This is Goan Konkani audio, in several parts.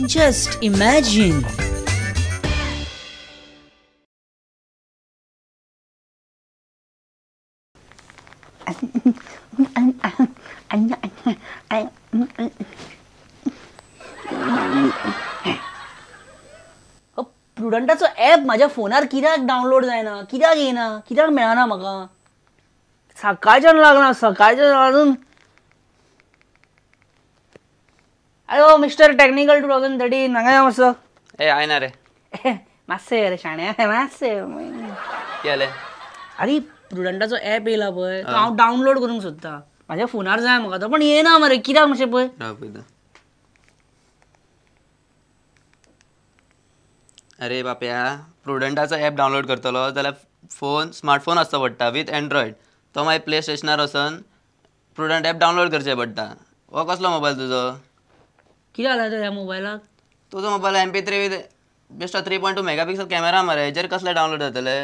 Just imagine. प्रुडंटाचो ॲप माझ्या फोनार कित्याक डावनलोड जायना, कित्याक येयना, कित्याक मेळना म्हाका? सकाळच्यान लागना, सकाळच्यान अजून. अरे मिस्टर टेक्निकल 2013 हांगा यो मातसो. ए आयना रे मातशें रे शाण्या, मातशें जालें. अरे प्रुडंटाचो ॲप येयला पळय, तो हांव डावनलोड करूंक सोदता, म्हाज्या फोनार जाय म्हाका तो, पण येयना मरे कित्याक मातशें पळय. अरे बाप्या, प्रुडंटाचो ॲप डावनलोड करतलो जाल्यार फोन स्मार्टफोन आसचो पडटा विथ एंड्रॉयड. तो मागीर प्ले स्टेशनार वचून प्रुडंट ॲप डावनलोड करचें पडटा. हो कसलो मोबायल तुजो? कितें जालां तर ह्या मोबायलाक? तुजो मोबायल MP3 with बेश्टो 3.2 मेगापिक्सल कॅमेरा मरे, हेजेर कसले डावनलोड जातले?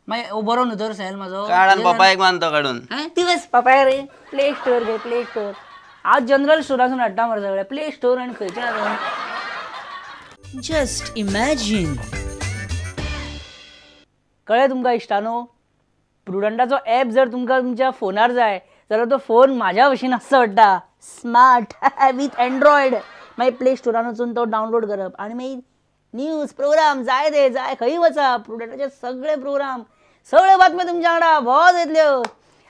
मागीर बरो न्हू तर सेल म्हाजो. काड आनी पपायक मान तो काडून. तिवस पपाय रे, प्ले स्टोर गे, प्ले स्टोर. आज जनरल स्टोरासून हाडटा मरे सगळे, प्ले स्टोर आनी खंयचे आसा. Just imagine. कळ्ळें तुमकां इश्टानो? प्रुडंटाचो ॲप जर तुमकां तुमच्या फोनार जाय जाल्यार तो फोन म्हाज्या भशेन आसचो पडटा, स्मार्ट विथ एंड्रॉयड. मागीर प्ले स्टोरान वचून तो डावनलोड करप आनी मागीर न्यूज प्रोग्राम जाय ते जाय, खंय वचा प्रुडंटाचे सगळे प्रोग्राम, सगळ्यो बातम्यो तुमच्या वांगडा भोंवत येतल्यो.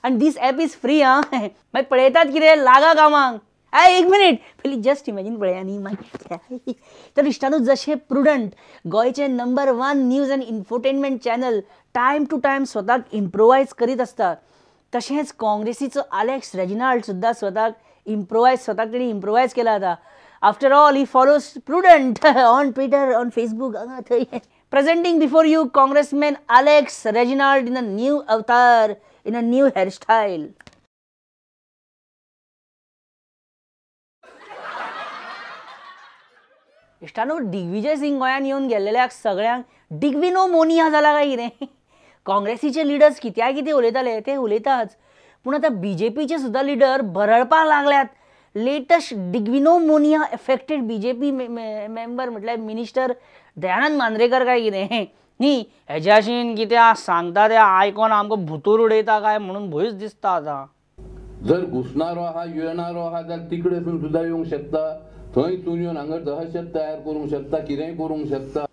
आनी दीस ॲप is free. आं मागीर पळयतात कितें लागा कामाक. एक मिनीट पयलीं जस्ट इमॅजीन पळया न्ही मागीर. तर इश्टानू, जशें प्रुडंट गोंयचें number 1 news and infotainment channel time to time स्वताक इम्प्रोवायज करीत आसता, तशेंच काँग्रेसीचो आलेक्स रेजिनाल्ड सुद्दां स्वताक इम्प्रोवायज, स्वताक तेणी इम्प्रोवायज केला आतां. After all he follows Prudent on Twitter, on Facebook, हांगा थंय. Presenting before you congressman Alex Reginald in a new avatar, in a new hairstyle. इश्टानो, Digvijay Singh गोंयांत येवन गेल्ल्याक सगळ्यांक डिग्विनोमोनिया जाला काय कितें? काँग्रेसीचे लिडर्स कित्याक कितें उलयताले ते उलयताच, पूण आतां बीजेपीचे सुद्दां लिडर बरळपाक लागल्यात. Latest dysautonomia affected BJP member म्हटल्यार मिनिस्टर दयानंद मांद्रेकर काय कितें न्ही, हेज्याशीन कितें सांगता तें आयकोन आमकां भुतूर उडयता काय म्हणून भंयच दिसता आतां. जर घुसणारो आहा येणारो आहा जाल्यार तिकडेसून सुद्दां येवंक शकता, थंयसून येवन हांगा दहशत तयार करूंक शकता, कितेंय करूंक शकता.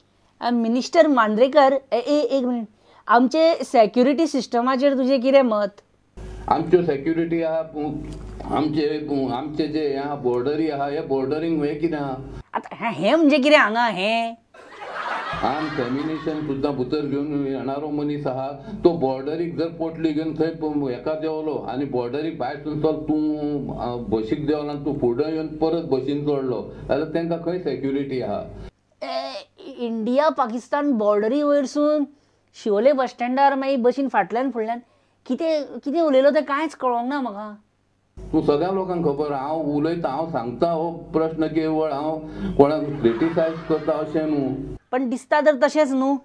मिनिस्टर मांद्रेकर, एक मिनीट, आमचे सेक्युरिटी सिस्टमाचेर तुजें कितें मत? आमच्यो सेक्युरिटी आहा, आमचे आमचे जे हे आहा बॉर्डरी आहा, हे बॉर्डरींग हें कितें आहा आतां? हें म्हणजे कितें हांगा हें आर्म फेमिनेशन सुद्दां भितर घेवन येणारो मनीस आहा, तो बॉर्डरीक जर पोटली घेवन थंय हेका देंवलो आनी बॉर्डरीक भायर चल तूं बशीक देंवलो आनी तूं फुडें येवन परत बशीन चडलो जाल्यार तांकां खंय सेक्युरिटी आहा? इंडिया पाकिस्तान बॉर्डरी वयरसून शिवोले बस स्टँडार मागीर बशीन फाटल्यान फुडल्यान कितें कितें उलयलो तें कांयच कळोंक ना म्हाका. तूं सगळ्या लोकांक खबर, हांव उलयता, हांव सांगता हो प्रश्न केवळ हांव कोणाक क्रिटिसायज करता अशें न्हू, पण दिसता तर तशेंच न्हू.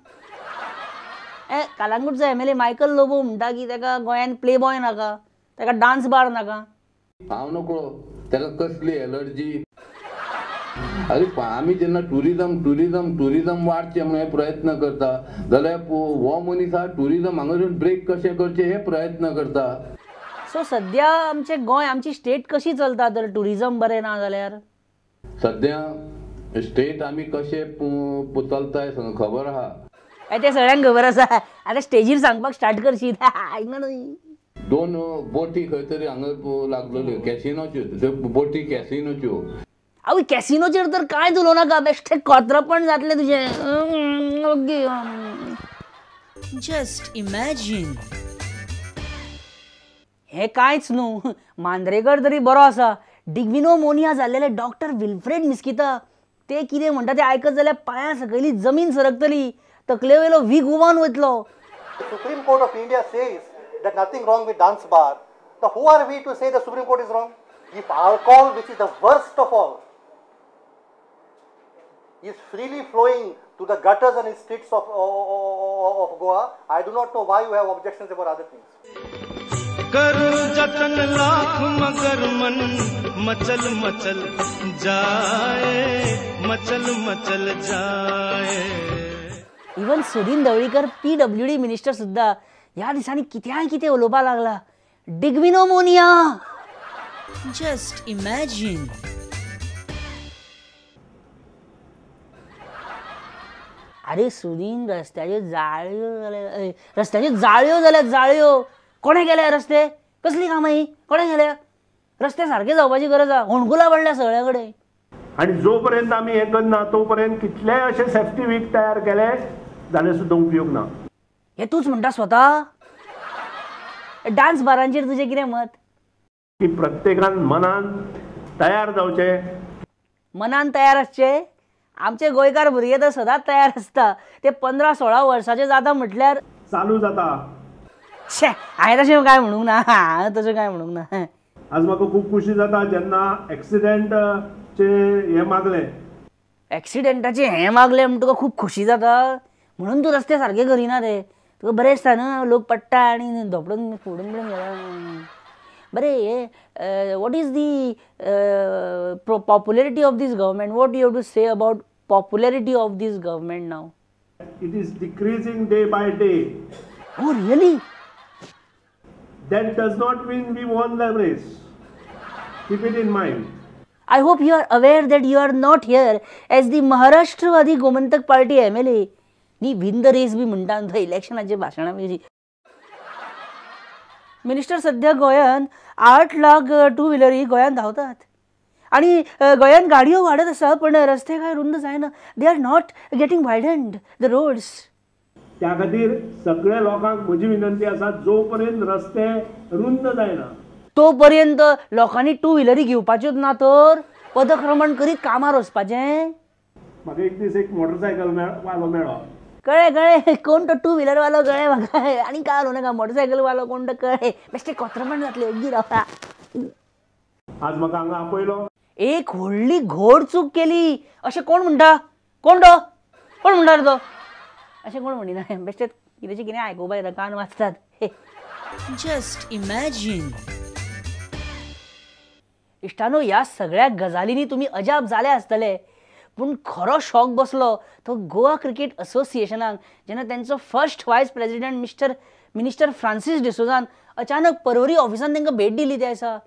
ए कालांगूटचो MLA Michael Lobo म्हणटा की ताका गोंयांत प्ले बॉय नाका, ताका डान्स बार नाका. हांव नकळो ताका कसली एलर्जी. अरे आमी जेन्ना टुरिजम टुरिजम टुरिजम वाडचें म्हणून प्रयत्न करता जाल्यार हो मनीस हा टुरिजम हांगासून ब्रेक कशें करचें हे प्रयत्न करता. सो सद्या आमचें गोंय, आमची स्टेट कशी चलता तर टुरिजम बरें ना जाल्यार? सद्या स्टेट आमी कशें चलता खबर आहा, तें सगळ्यांक खबर आसा. आतां स्टेजीर सांगपाक स्टार्ट करशीत आयकना न्हय. 2 बोटी खंय तरी हांगा लागलेल्यो कॅसिनोच्यो, त्यो बोटी कॅसिनोच्यो. आवय कॅसिनोचेर तर कांयच उलोवं नाका, बेश्टें कोत्रपण जातलें तुजें. Okay. Just imagine. हें कांयच न्हू, मांद्रेकर तरी बरो आसा, डिग्विनोमोनिया जाल्लेले डॉक्टर विल्फ्रेड मिस्किता ते कितें म्हणटा तें आयकत जाल्यार पांयां सकयली जमीन सरकतली, तकले वयलो वीक उबान वयतलो. Supreme Court of India says that nothing wrong with dance bar. Now who are we to say the Supreme Court is wrong? If alcohol, which is the worst of all, is freely flowing to the gutters and streets of Goa, I do not know why you have objections about other things. करूं जतन लाख मगर मन मचल मचल जाए, मचल मचल जाए. Even Sudin Dhavalikar PWD minister सुद्धा ह्या दिसांनी कित्याय कितें उलोवपाक लागला. डिग्विनोमोनिया. Just imagine. अरे सुदीन, रस्त्याच्यो जाळयो जाल्या, रस्त्याच्यो जाळयो जाल्या, जाळयो. कोणें केल्या रस्ते? कसली कामां ही? कोणें केल्या रस्ते? सारके जावपाची गरज आसा. होणकुलां पडल्या सगळ्या कडेन. आनी जो पर्यंत आमी हें करना तो पर्यंत कितलेय अशे सेफ्टी वीक तयार केले जाल्यार सुद्दां उपयोग ना. हे तूच म्हणटा स्वता. डान्स बारांचेर तुजें कितें मत? की प्रत्येकान मनान तयार जावचें. मनान तयार आसचें. आमचे गोंयकार भुरगे तर सदांच तयार आसता. ते 15-16 वर्साचे जाता म्हटल्यार चालू जाता. शे, हांवें तशें कांय म्हणूंक ना, हांवें तशें कांय म्हणूंक ना. आज म्हाका खूब खुशी जाता जेन्ना एक्सिडेंटचे हें मागलें. एक्सिडेंटाचें हें मागलें म्हण तुका खूब खुशी जाता म्हणून तूं रस्ते सारके करिना रे. तुका बरें दिसता न्हू, लोक पडटा आनी धोपडून फोडून बिडून गेला. बरें, हे what is the popularity of this government? What you have to say about popularity of this government now? It is decreasing day by day. Oh really? That does not mean we won the race. Keep it in mind. I hope you are aware that you are not here as the Maharashtrawadi Gomantak Party MLA. नी win the race बी म्हणटा न्हू थंय इलेक्शनाचे भाशणां बी. मिनिस्टर, सध्या गोंयांत 8 लाख टू व्हिलरी गोंयांत धांवतात आनी गोंयांत गाडयो वाडत आसा, पण रस्ते काय रुंद जायना. They are not getting widened the roads. त्या खातीर सगळ्या लोकांक म्हजी विनंती आसा, जो पर्यंत रस्ते रुंद जायना तो पर्यंत लोकांनी टू व्हिलरी घेवपाच्योच ना, तर पदक्रमण करीत कामार वचपाचें. म्हाका एक दीस एक मोटरसायकल वालो मेळ्ळो. कळ्ळें कळ्ळें, कोण तो टू व्हिलर वालो कळ्ळें म्हाका. आनी काय उलोवं नाका, मोटरसायकल वालो कोण तो कळ्ळें. बेश्टें कोत्रपण जातलें, ओग्गी रावता. आज म्हाका हांगा आपयलो. एक व्हडली घोड चूक केली अशें कोण म्हणटा? कोण तो? कोण म्हणटा रे तो? अशें कोण म्हणिना. बेश्टें कित्याचें कितें आयकुपाक येता, कान वाजतात. Just imagine. इश्टानो, ह्या सगळ्या गजालींनी तुमी अजाप जाले आसतले, पूण खरो शॉक बसलो तो गोवा क्रिकेट असोसिएशनाक जेन्ना तेंचो first vice president minister Francis डिसोजान अचानक परवरी ऑफिसान तांकां भेट दिली. त्या दिसा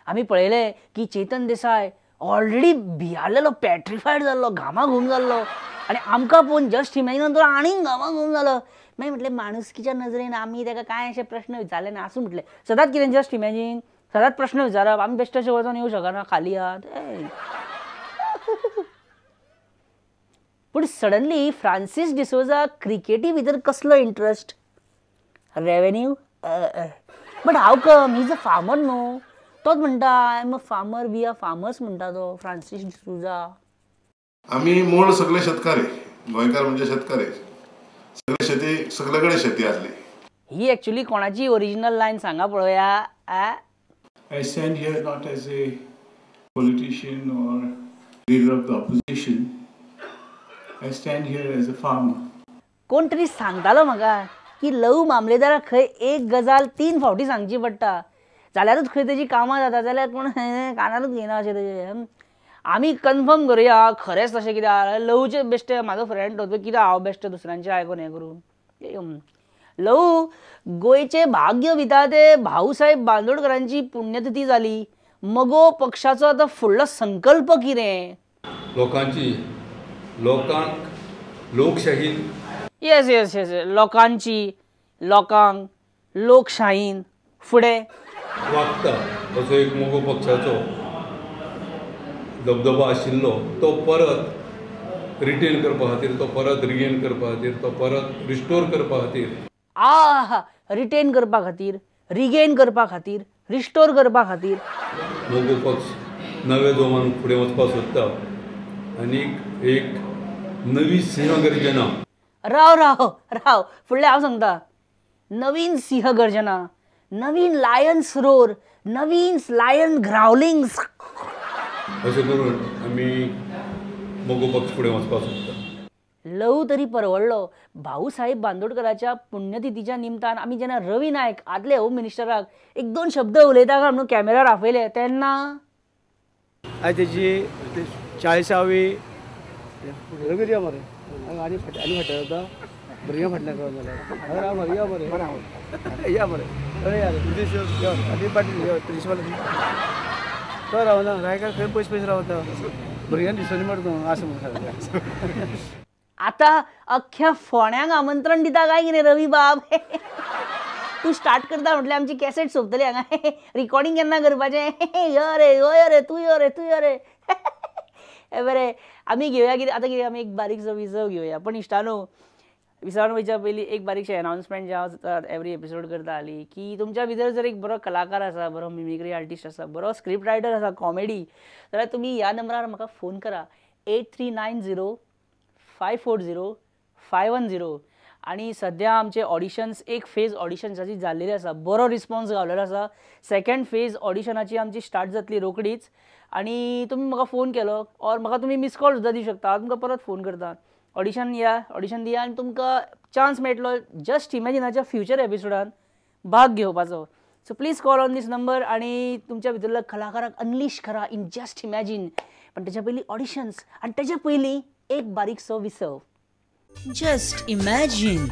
आमी पळयलें की चेतन देसाय ऑलरेडी भियालेलो, पॅट्रिफायड जाल्लो, घामाघूम जाल्लो आनी आमकां पळोवन जस्ट इमॅजिन तो आनीक घामाघूम जालो. मागीर म्हटलें माणुसकीच्या नजरेन आमी ताका कांय अशे प्रश्न विचारले ना. आसूं म्हटलें, सदांच कितें जस्ट इमॅजीन, सदांच प्रश्न विचारप. आमी बेश्टे अशें वचोन येवं शकना खाली हात. पूण सडनली फ्रांसीस डिसोजा क्रिकेटी भितर कसलो interest? Revenue? But how come? He is a farmer न्हू. तोच म्हणटा I am a farmer, we are farmers म्हणटा तो फ्रांसीस डिसोजा. आमी मूळ सगळे शेतकारी, गोंयकार म्हणजे शेतकारी, सगळे शेती, सगळे कडेन शेती आसली. ही एक्चुअली कोणाची ओरिजिनल लायन सांगा पळोवया. I stand here not as a politician or leader of the opposition. I stand here as a farmer. कोण तरी सांगतालो म्हाका की लव मामलेदाराक खंय एक गजाल 3 फावटी सांगची पडटा जाल्यारूच खंय तेजी कामां जाता, जाल्यार कोण कानारूच घेयना अशें तेजें. आमी कन्फर्म करुया खरेंच तशें कितें आहा. लवचें बेश्टें म्हाजो फ्रेंड तो कितें हांव बेश्टें दुसऱ्यांचें आयकून हें करूं. लव गोंयचे भाग्य विधाते भाऊसाहेब बांदोडकरांची पुण्यतिथी जाली. मगो पक्षाचो आतां फुडलो संकल्प कितें? लोकांची, लोकांक लोकशाही. येस येस येस, लोकांची, लोकांक, लोकशाहीन फुडें वागता असो एक मगो पक्षाचो दबदबो आशिल्लो तो परत रिटेन करपा खातीर, तो परत रिगेन करपा खातीर, तो परत रिस्टोर करपा खातीर. आ, रिटेन करपा खातीर, रिगेन करपा खातीर, रिस्टोर करपा खातीर मगो पक्ष नव्या जोमान फुडें वचपाक सोदता आनी एक नवी सिंहगर्जना. राव राव राव, फुडलें हांव सांगता. नवीन सिंहगर्जना, नवीन लायन्स रोर, नवीन लायन ग्रावलिंग्स अशें करून आमी मगो पक्ष फुडें वचपाक सोदता. लव तरी परवडलो. भाऊसाहेब बांदोडकराच्या पुण्यतिथीच्या निमतान आमी जेन्ना रवी नायक आदले होम मिनिस्टराक एक दोन शब्द उलयता काय म्हणून कॅमेरार आपयले तेन्ना आयज तेजी 40वी रवी या मरे आनी फाटल्यान जाता भुरग्यां फाटल्यान जाल्यार राव मरे या मरे या मरे अरे यार आनी पाटील प्रिंसिपल तो रावना रायकार खंय पयस पयस रावता भुरग्यांक दिसोनी मरे तूं आसा म्हणून. आतां अख्ख्या फोंड्यांक आमंत्रण दिता काय कितें रवी बाब? तूं स्टार्ट करता म्हटल्यार आमची कॅसेट सोंपतली हांगा. रिकॉर्डिंग केन्ना करपाचें? यो रे यो रे तूं यो रे तूं यो रे. बरें आमी घेवया कितें आतां कितें आमी एक बारीकसो विसव घेवया. पण इश्टानो विसवान वयच्या पयलीं एक बारीकशें अनावन्समेंट जें हांव एवरी एपिसोड करता आली की तुमच्या भितर जर एक बरो कलाकार आसा, बरो मिमिक्री आर्टिस्ट आसा, बरो स्क्रिप्ट रायटर आसा कॉमेडी, जाल्यार तुमी ह्या नंबरार म्हाका फोन करा 8390 540 510. आनी सद्या आमचे ऑडिशन्स एक फेज ऑडिशन्साची जाल्लेली आसा, बरो रिस्पॉन्स गावलेलो आसा. सेकंड फेज ऑडिशनाची आमची स्टार्ट जातली रोकडीच. आनी तुमी म्हाका फोन केलो ऑर म्हाका तुमी मिस कॉल सुद्दां दिवं शकता, हांव तुमकां परत फोन करता. ऑडिशन या, ऑडिशन दिया आनी तुमकां चान्स मेळटलो जस्ट इमॅजिनाच्या फ्युचर एपिसोडान भाग घेवपाचो. So please call on this number आनी तुमच्या भितरल्या कलाकाराक अनलिश करा इन जस्ट इमॅजीन. पण तेच्या पयलीं ऑडिशन्स आनी तेच्या पयलीं एक बारीकसो विसव. Just imagine.